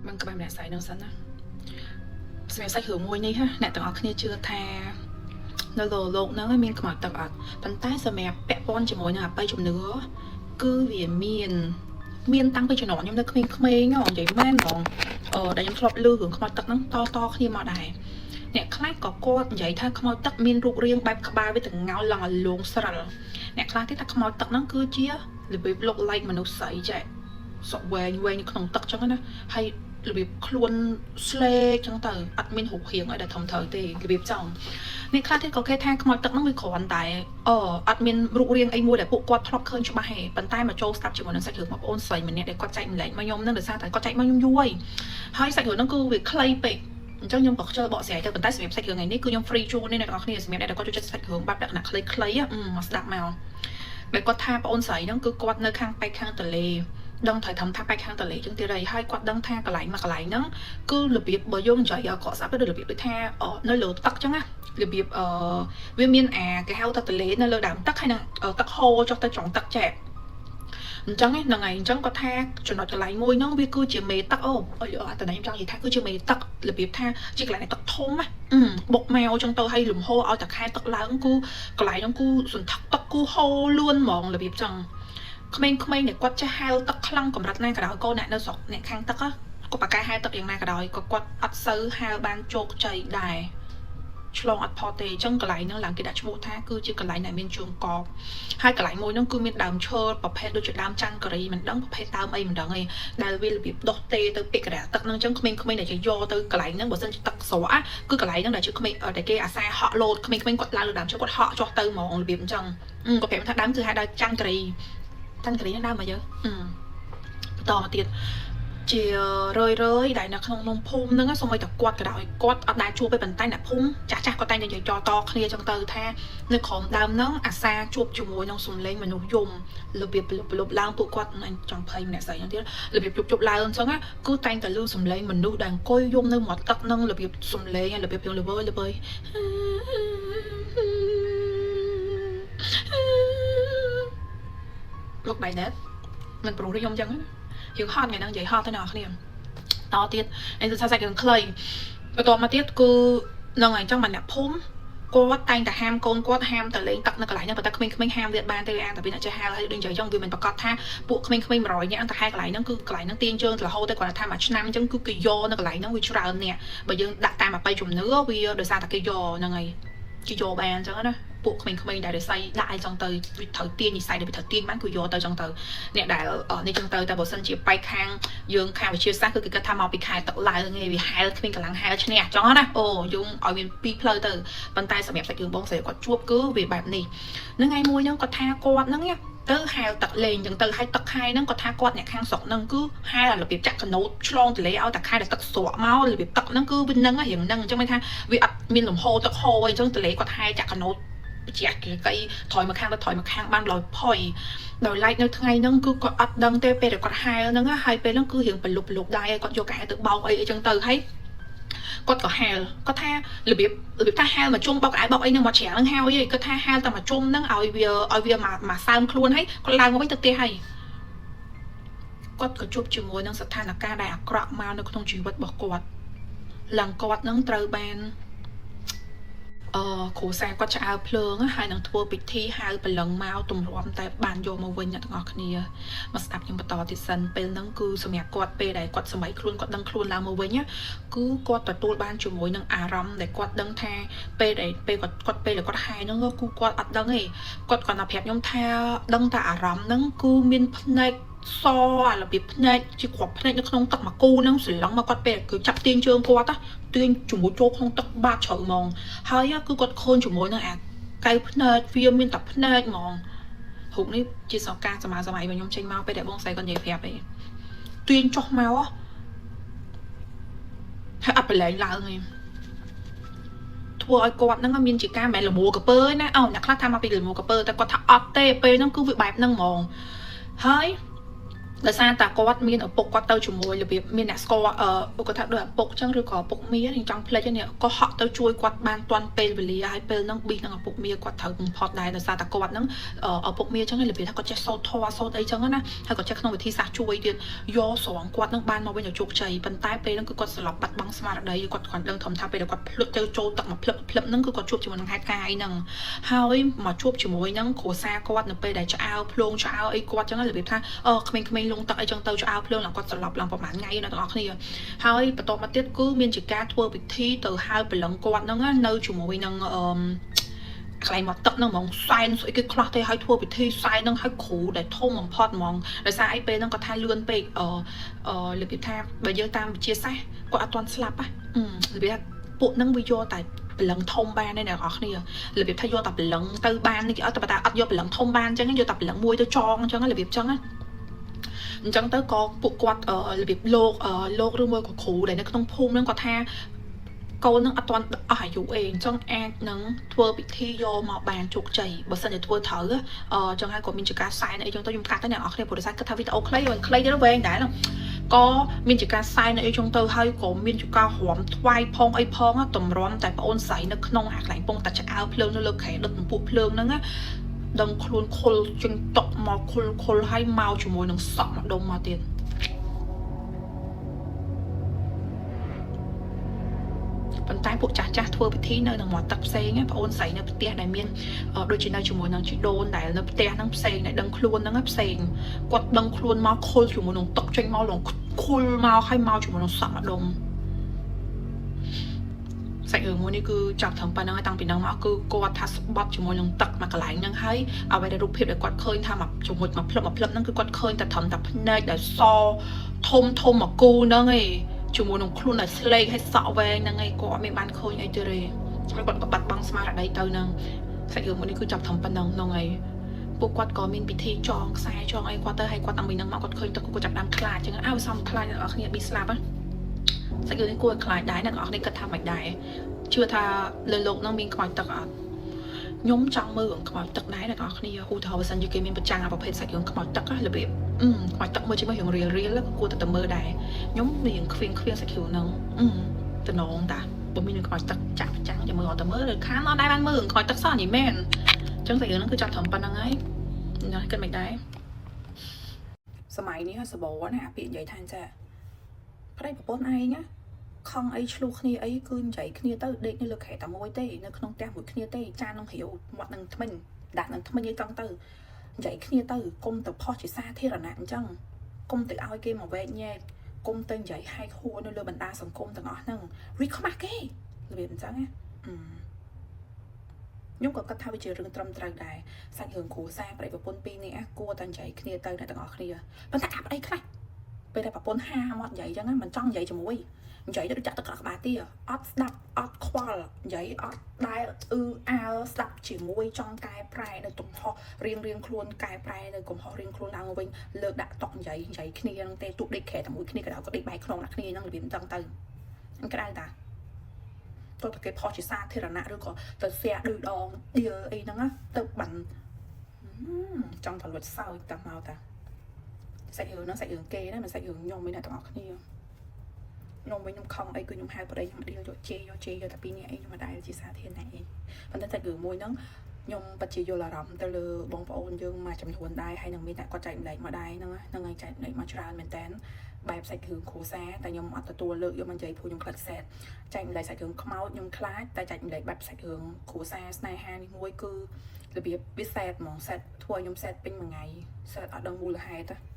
មិនក្បែរម្នាក់ស្រីនោះសិនណាសម្រាប់សាច់រឿងមួយនេះណាអ្នកទាំងអស់គ្នាជឿថានៅលើលោកហ្នឹងមានខ្មោចទឹកអត់ប៉ុន្តែសម្រាប់ពាក់ព័ន្ធជាមួយនឹងអបិយជំនឿគឺវាមានមានតាំងពីជំនាន់ខ្ញុំនៅក្មេងៗហ៎និយាយមែនហ្មងអឺដែលខ្ញុំធ្លាប់ឮរឿងខ្មោចទឹកហ្នឹងតតគ្នាមកដែរអ្នកខ្លះក៏គាត់និយាយថាខ្មោចទឹកមានរូបរាងបែបក្បាលវាទាំងងោលឡើងឲ្យលងស្រិលអ្នកខ្លះទៀតថាខ្មោចទឹកហ្នឹងគឺជារបៀប look like មនុស្សស្រីចេះសក់វែងវែងនៅក្នុងទឹកចឹងណាហើយរបៀបខ្លួនស្លេកចឹងទៅអត់មានរូបរាងអីដែលធំត្រូវទេរបៀបចឹងអ្នកខ្លះទៀតក៏គេថាខ្មោចទឹកហ្នឹងវាគ្រាន់តែអអត់មានរូបរាងអីមួយដែលពួកគាត់ធ្លាប់ឃើញច្បាស់ទេប៉ុន្តែមកចូលស្ដាប់ជាមួយនឹងសាច់រឿងបងប្អូនស្រីម្នាក់ដែលគាត់ចែកម្លែកមកខ្ញុំហ្នឹងដោយសារតែគាត់ចែកមកខ្ញុំយូរហើយហើយសាច់រឿងហ្នឹងគឺវាខ្លីពេកអញ្ចឹងខ្ញុំក៏ខ្ជិលបកស្រាយទៅប៉ុន្តែសម្រាប់សាច់រឿងថ្ងៃនេះគឺខ្ញុំ free ជូននេះអ្នកទាំងអស់គ្នាសម្រាប់អ្នកដែលគាត់ចូលចិត្តសាច់រឿងបែបលក្ខណៈខ្លីៗមកស្ដាប់មកដែលគាត់ថាប្អូនស្រីហ្នឹងគឺគាត់នៅខាងប៉ែកខាងទន្លេដឹងត្រូវធ្វើថាប៉ែកខាងទន្លេចឹងទៀតហើយហើយគាត់ដឹងថាកន្លែងមកកន្លែងហ្នឹងគឺរបៀបបើយើងនិយាយឲ្យគាត់ស្ដាប់ទៅរបៀបដូចថានៅលើទឹកចឹងណារបៀបអឺវាមានអាគេហៅថាទន្លេនៅលើដើមទឹកហើយនឹងទឹកហូរចុះទៅចុងទឹកចែកអញ្ចឹងហ្នឹងហើយអញ្ចឹងគាត់ថាចំណុចកន្លែងមួយហ្នឹងវាគឺជាមេទឹកអូអត់តែខ្ញុំចង់និយាយថាគឺជាមេទឹករបៀបថាជាកន្លែងទឹកធំណាបុកមកអញ្ចឹងទៅឲ្យលំហូរឲ្យតែខែទឹកឡើងគឺកន្លែងហ្នឹងគឺសន្ធឹកទឹកគឺហូរលឿនហ្មងរបៀបចឹងក្មេងៗដែលគាត់ចេះហែលទឹកខ្លាំងកម្រិតណាក៏ដោយកូនអ្នកនៅស្រុកអ្នកខាងទឹកគាត់បកកែហែលទឹកយ៉ាងណាក៏ដោយក៏គាត់អត់សូវហែលបានជោគជ័យដែរឆ្លងអត់ផុតទេអញ្ចឹងកន្លែងហ្នឹងឡើងគេដាក់ឈ្មោះថាគឺជាកន្លែងដែលមានជើងកបហើយកន្លែងមួយហ្នឹងគឺមានដើមឈើប្រភេទដូចជាដើមច័ន្ទការីមិនដឹងប្រភេទដើមអីមិនដឹងឯងដែលវារបៀបដុះទេទៅពាក់កណ្ដាលទឹកហ្នឹងអញ្ចឹងក្មេងៗដែលជាយកទៅកន្លែងហ្នឹងបើសិនជាទឹកស្រកគឺកន្លែងហ្នឹងដែលជាក្មេងដែលគេអាសាហក់លោតក្មេងៗគាត់ឡើងលើដើមឈើគាត់ហក់ចុះទៅហ្មងរបៀបអញ្ចឹងគាត់ប្រាប់ថាដើមគឺហៅដើមច័ន្ទការីច័ន្ទការីហ្នឹងដើមមកយើបន្តមកទៀតជារឿយរឿយដែលនៅក្នុងនំភូមិហ្នឹងសូម្បីតែគាត់ក៏ដោយគាត់អត់ដែលជួបទេប៉ុន្តែអ្នកភូមិចាស់ចាស់គាត់តែងតែនិយាយចតគ្នាចឹងទៅថានៅក្រោមដើមហ្នឹងអាសាជួបជាមួយនឹងសំឡេងមនុស្សយំរបៀបប្រលប់ប្រលប់ឡើងពួកគាត់ចង់ភ័យម្នាក់ស្រីហ្នឹងទៀតរបៀបជប់ជប់ឡើងអញ្ចឹងគឺតែងតែលឺសំឡេងមនុស្សដែលអង្គុយយំនៅមាត់ទឹកហ្នឹងរបៀបសំឡេងរបៀបយើងល្វើយល្វើយ លោកដៃណែតមិនប្រុសខ្ញុំអញ្ចឹងណាយើងហត់ថ្ងៃហ្នឹងនិយាយហត់ទៅអ្នកនរគ្នាតទៀតអីទៅសាច់រឿងខ្លីបន្ទាប់មកទៀតគឺនឹងហើយអញ្ចឹងមកអ្នកភូមិគាត់តែងតែហាមកូនគាត់ហាមទៅលេងទឹកនៅកន្លែងហ្នឹងប៉ុន្តែក្មេងៗហាមវាបានទេអាងតែវាអ្នកចេះហែលហើយដូចនិយាយអញ្ចឹងវាមិនប្រកាសថាពួកក្មេងៗ100នាក់ទៅហែលកន្លែងហ្នឹងគឺកន្លែងហ្នឹងទាញជើងទៅរហូតទៅគាត់ថាមួយឆ្នាំអញ្ចឹងគឺគេយកនៅកន្លែងហ្នឹងវាច្រើនអ្នកបើយើងដាក់តាមអបិយជំនឿវាដោយសារតែគេយកហ្នឹងហើយគេយកបានអញ្ចឹងណាពួកក្មេងៗដែលរិស័យដាក់អីចឹងទៅវាត្រូវទាញនិស័យដែលវាត្រូវទាញបានគឺយកទៅចឹងទៅអ្នកដែលនេះចឹងទៅតែបើសិនជាបែកខាងយើងខាងវិទ្យាសាស្ត្រគឺគេគិតថាមកពីខែទឹកឡើងឯងវាហែលគ្មានកម្លាំងហែលឈ្នះចឹងណាអូយើងឲ្យមានពីរផ្លូវទៅប៉ុន្តែសម្រាប់សាច់រឿងបងស្រីគាត់ជួបគឺវាបែបនេះនឹងថ្ងៃមួយហ្នឹងគាត់ថាគាត់ហ្នឹងទៅហែលទឹកលេងចឹងទៅហើយទឹកខែហ្នឹងគាត់ថាគាត់អ្នកខាងស្រុកហ្នឹងគឺហែលរបៀបចាក់កណូតឆ្លងទលេឲ្យតែខែដែលទឹកស្រកមករបៀបទឹកហ្នឹងគឺវានឹងរៀងហ្នឹងអញ្ចឹងមានថាវាអត់មានលំហូរទឹកហូរអីចឹងទលេគាត់ហែលចាក់កណូតជាកកៃថយមកខាងទៅថយមកខាងបានដោយផុយដោយឡែកនៅថ្ងៃហ្នឹងគឺគាត់អត់ដឹងទេពេលដែលគាត់ហែលហ្នឹងហើយពេលហ្នឹងគឺរៀងប្រលប់ប្រលប់ដែរគាត់យកកែទៅបោកអីអីចឹងទៅហើយគាត់ក៏ហែលគាត់ថារបៀបរបៀបថាហែលមកជុំបោកកៅបោកអីហ្នឹងមកច្រាំងហ្នឹងហើយគាត់ថាហែលតែមកជុំហ្នឹងឲ្យវាឲ្យវាមកមកសើមខ្លួនហើយគាត់ឡើងមកវិញទៅផ្ទះហើយគាត់ក៏ជួបជាមួយនឹងស្ថានភាពដែលអាក្រក់មកនៅក្នុងជីវិតរបស់គាត់ឡើងគាត់នឹងត្រូវបានអឺគ្រូសាគាត់ឆ្អើភ្លើងហើយនឹងធ្វើពិធីហៅព្រលឹងមកទម្រាំតែបានយកមកវិញអ្នកទាំងអស់គ្នាមកស្ដាប់ខ្ញុំបន្តទៀតសិនពេលហ្នឹងគឺសម្រាប់គាត់ពេលដែលគាត់សម័យខ្លួនគាត់ដឹងខ្លួនឡើងមកវិញគឺគាត់ទទួលបានជាមួយនឹងអារម្មណ៍ដែលគាត់ដឹងថាពេលដែលពេលគាត់គាត់ពេលដែលគាត់ហែហ្នឹងគឺគាត់អត់ដឹងទេគាត់គាត់តែប្រាប់ខ្ញុំថាដឹងតែអារម្មណ៍ហ្នឹងគឺមានភ្នែកសអារបៀបភ្នែកជាគ្រាប់ភ្នែកនៅក្នុងទឹកមកគូហ្នឹងស្រឡឹងមកគាត់ពេលគឺចាប់ទាញជើងគាត់ទាញជាមួយចូលក្នុងទឹកបាតជ្រៅហ្មងហើយគឺគាត់ឃើញជាមួយនឹងអាកៅភ្នែកវាមានតែភ្នែកហ្មងរូបនេះជាសកាសម័យសម័យរបស់ខ្ញុំចេញមកពេលដែលបងស្រីគាត់និយាយប្រាប់ឯងទាញចុះមកហើយអត់ប្រឡែងឡើងឯងធ្វើឲ្យគាត់ហ្នឹងមានជាការមិនលមួកពើណាអូអ្នកខ្លះថាមកពីលមួកពើតែគាត់ថាអត់ទេពេលហ្នឹងគឺវាបែបហ្នឹងហ្មងហើយ ដោយសារតាគាត់មានឪពុកគាត់ទៅជាមួយរបៀបមានអ្នកស្គាល់អឺគាត់ថាដូចឪពុកចឹងឬក៏ឪពុកមានឹងចង់ភ្លេចនេះក៏ហក់ទៅជួយគាត់បានទាន់ពេលវេលាហើយពេលហ្នឹងប៊ីនឹងឪពុកមាគាត់ត្រូវបំផុតដែរដោយសារតាគាត់ហ្នឹងឪពុកមាចឹងរបៀបថាគាត់ចេះសូត្រធម៌សូត្រអីចឹងណាហើយគាត់ចេះក្នុងវិធីសាស្ត្រជួយទៀតយកស្រងគាត់ហ្នឹងបានមកវិញឲ្យជោគជ័យប៉ុន្តែពេលហ្នឹងគឺគាត់ស្លាប់បាត់បង់ស្មារតីគាត់គាត់ដឹងធំថាពេលដែលគាត់ភ្លុកទៅចូលទឹកមកភ្លឹបភ្លឹបហ្នឹងគឺគាត់ជួបជាមួយនឹងហេតុការណ៍អីហ្នឹងហើយមកជួបជាមួយនឹងគ្រួសារគាត់នៅពេលដែលឆ្អើភ្លងឆ្អើអីគាត់ចឹងរបៀបថាអឺក្មេងៗលងទឹកអីចឹងទៅឆ្អើភ្លើងឡើងគាត់ស្លាប់ឡើងប្រហែលថ្ងៃណាទាំងអស់គ្នាហើយបន្តមកទៀតគឺមានជាការធ្វើពិធីទៅហៅព្រលឹងគាត់ហ្នឹងនៅជាមួយនឹងអឺកន្លែងមកទឹកហ្នឹងហ្មងសែនស្អីគេខ្លះទេឲ្យធ្វើពិធីសែនហ្នឹងឲ្យគ្រូដែលធំបំផុតហ្មងដោយសារអីពេលហ្នឹងគាត់ថាលឿនពេកអឺអឺរបៀបថាបើយើងតាមវិទ្យាសាស្ត្រគាត់អត់ទាន់ស្លាប់ហ៎របៀបថាពួកហ្នឹងវាយកតែព្រលឹងធំបានទេអ្នកនរគ្នារបៀបថាយកតែព្រលឹងទៅបាននេះគេអត់តែអត់យកព្រលឹងធំបានអញ្ចឹងយកតែព្រលឹងមួយទៅចងអញ្ចឹងរបៀបអញ្ចឹងណាអញ្ចឹងទៅក៏ពួកគាត់របៀបលោកលោកឬមួយក៏គ្រូដែលនៅក្នុងភូមិហ្នឹងគាត់ថាកូននឹងអត់ទាន់អស់អាយុអីអញ្ចឹងអាចនឹងធ្វើពិធីយកមកបានជោគជ័យបើសិនជាធ្វើត្រូវអញ្ចឹងហើយក៏មានជាការសែនអីចឹងទៅខ្ញុំកាត់ទៅអ្នកនរគ្នាព្រោះដោយសារគិតថាវីដេអូខ្លីខ្លីទៅវែងដែរក៏មានជាការសែនអីចឹងទៅហើយក៏មានជាការរំថ្វាយផងអីផងតម្រាំតែប្អូនស្រីនៅក្នុងអាកន្លែងពងតែឆ្អើភ្លើងនៅលើក្រែដុតពពួកភ្លើងហ្នឹងណាដឹងខ្លួនខុលចេញតុកមកខុលខុលហើយមកជាមួយនឹងសក់ម្ដុំមកទៀតប៉ុន្តែពួកចាស់ចាស់ធ្វើពិធីនៅនឹងមាត់ទឹកផ្សេងបងអូនស្រីនៅផ្ទះដែលមានដូចជានៅជាមួយនឹងជីដូនដែលនៅផ្ទះហ្នឹងផ្សេងដែលដឹងខ្លួនហ្នឹងផ្សេងគាត់ដឹងខ្លួនមកខុលជាមួយនឹងទឹកចេញមកលងខុលមកហើយមកជាមួយនឹងសក់ម្ដុំសាច់រឿងមួយនេះគឺចាប់ត្រឹមប៉ុណ្្នឹងហើយតាំងពីហ្នឹងមកគឺគាត់ថាស្បត់ជាមួយនឹងទឹកមកកន្លែងហ្នឹងហើយអ្វីដែលរូបភាពដែលគាត់ឃើញថាមកជាមួយមកភ្លឹបមកភ្លឹបហ្នឹងគឺគាត់ឃើញតែត្រឹមតែភ្នែកដែលសធំធំមកគូហ្នឹងឯងជាមួយនឹងខ្លួនដែលស្លេកហើយសក់វែងហ្នឹងឯងគាត់អត់មានបានឃើញអីទេទេហើយគាត់ក៏បាត់បង់ស្មារតីទៅហ្នឹងសាច់រឿងមួយនេះគឺចាប់ត្រឹមប៉ុណ្្នឹងហ្នឹងឯងពួកគាត់ក៏មានពិធីចងខ្សែចងអីគាត់ទៅហើយគាត់តាំងពីហ្នឹងមកគាត់ឃើញទឹកគាត់ចាប់ដើមខ្លាចចឹងអើសំខ្លាចអ្នកនរគ្នាប៊ីស្លាប់ណាសាច់រឿងនេះគួរឲ្យខ្លាចដែរអ្នកនរគ្នាគិតថាមិនដែរជឿថាលើលោកហ្នឹងមានខ្មោចទឹកអត់ខ្ញុំចង់មើលរឿងខ្មោចទឹកដែរអ្នកនរគ្នាឧទាហរណ៍បើសិនជាគេមានប្រចាំងប្រភេទសាច់រឿងខ្មោចទឹករបៀបខ្មោចទឹកមើលជាមួយរឿងរៀលរៀលក៏គួរតែទៅមើលដែរខ្ញុំមានខ្វៀងខ្វៀងសាច់រឿងហ្នឹងតំណងតាបើមានរឿងខ្មោចទឹកចាក់ប្រចាំងចាំមើលអត់ទៅមើលឬខានអត់ដែរបានមើលរឿងខ្មោចទឹកសោះនេះមែនអញ្ចឹងសាច់រឿងហ្នឹងគឺចាប់ត្រឹមប៉ុណ្្នឹងហើយណាគិតមិនដែរសម័យនេះសបោណាអាពាក្យនិយាយថាចាប្តីប្រពន្ធឯងណាខំអីឆ្លោះគ្នាអីគឺនិយាយគ្នាទៅដេកនៅលើគ្រែតែមួយទេនៅក្នុងផ្ទះមួយគ្នាទេចាននឹងរាវមាត់នឹងថ្មិញដាក់នឹងថ្មិញអីចង់ទៅនិយាយគ្នាទៅកុំទៅផុសជាសាធារណៈអញ្ចឹងកុំទៅឲ្យគេមកវែកញែកកុំទៅនិយាយហែកហួរនៅលើបណ្ដាសង្គមទាំងអស់ហ្នឹងរីខ្មាស់គេរបៀបអញ្ចឹងណាខ្ញុំក៏គិតថាវាជារឿងត្រឹមត្រូវដែរសាច់រឿងគ្រួសារប្តីប្រពន្ធពីរនាក់គួរតែនិយាយគ្នាទៅអ្នកទាំងអស់គ្នាប៉ុន្តែអាប្តីខ្លះពេលដែលប្រពន្ធហាមាត់និយាយអញ្ចឹងមិនចង់និយាយជាមួយនិយាយទៅដូចចាក់ទឹកក្បាលទាអត់ស្ដាប់អត់ខ្វល់និយាយអត់ដែលអឺអើស្ដាប់ជាមួយចង់កែប្រែនៅទំហុសរៀងរៀងខ្លួនកែប្រែនៅកំហុសរៀងខ្លួនឡើងវិញលើកដាក់តុកនិយាយនិយាយគ្នាហ្នឹងទេទូដេកក្រែតែមួយគ្នាក៏ដោយក៏ដេកបែកខ្នងដាក់គ្នាហ្នឹងរបៀបអញ្ចឹងទៅក្តៅតាតើតើគេផុសជាសាធារណៈឬក៏ទៅ share ឌឺដងឌៀលអីហ្នឹងទៅបានចង់ទៅលួចសើចតាមកតាសាច់រឿងហ្នឹងសាច់រឿងគេណាមិនសាច់រឿងខ្ញុំឯណាទាំងអស់គ្នាខ្ញុំវិញខ្ញុំខំអីគឺខ្ញុំហៅប្តីខ្ញុំឌៀលយកជេយកជេយកតែពីរនាក់អីខ្ញុំមិនដែលជាសាធារណៈអីប៉ុន្តែសាច់រឿងមួយហ្នឹងខ្ញុំពិតជាយល់អារម្មណ៍ទៅលើបងប្អូនយើងមួយចំនួនដែរហើយនឹងមានតែគាត់ចែកម្លែកមកដែរហ្នឹងហ្នឹងហើយចែកម្លែកមកច្រើនមែនតើបែបសាច់រឿងគ្រួសារតែខ្ញុំអត់ទទួលលើកយកមកនិយាយព្រោះខ្ញុំខ្លាចសេតចែកម្លែកសាច់រឿងខ្មោចខ្ញុំខ្លាចតែចែកម្លែកបែបសាច់រឿងគ្រួសារស្នេហានេះមួយគឺរបៀបវាសេតហ្មងសេតធ្វើឲ្យខ្ញុំសេតពេញមួយថ្ងៃសេតអត់ដឹងមូលហេតុ